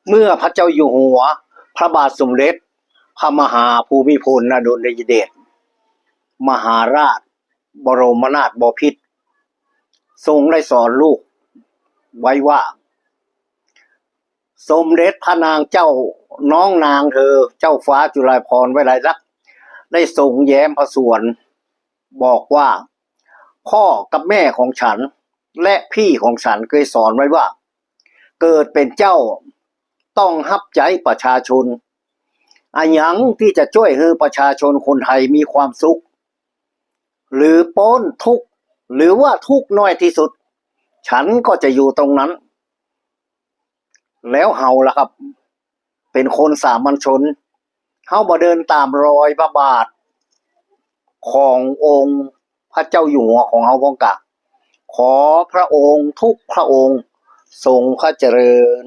ເມື່ອພະເຈົ້າຢູ່ຫົວ ພະບາດສົມເດັດພະມະຫາພູມິພົນອະດຸນລະຍະເດດ ມະຫາລາດ ບໍລົມນາດບໍພິດ ຊົງໄດ້ສອນລູກໄວ້ວ່າ ສົມເດັດພະນາງເຈົ້າ ນ້ອງນາງເທີ ເຈົ້າຟ້າຈຸລາພອນວະໄລລັກ ໄດ້ຊົງແຍ້ມພະສວນ ບອກວ່າ ພໍ່ກັບແມ່ຂອງສັນ ແລະ ພີ່ຂອງສັນເຄີຍສອນໄວ້ວ່າ ເກີດເປັນເຈົ້າຕ້ອງຮັບໃຈປະຊາຊົນ ອາຫຍັງທີ່ຈະຊ່ວຍໃຫ້ປະຊາຊົນຄົນໄທມີຄວາມສຸກ ຫຼື ປ້ນທຸກ ຫຼືວ່າທຸກໜ້ອຍທີ່ສຸດ ສັນກໍຈະຢູ່ຕົງນັ້ນ. ແລ້ວເຮົາລະຄັບ ເປັນຄົນສາມັນຊົນ ເຮົາບໍ່ເດີນຕາມລອຍພະບາດຂອງອົງພະເຈົ້າຢູ່ຫົວຂອງເຮົາພ້ອມກະ ຂໍພະອົງທຸກພະອົງຊົງພະຈະເລີນ.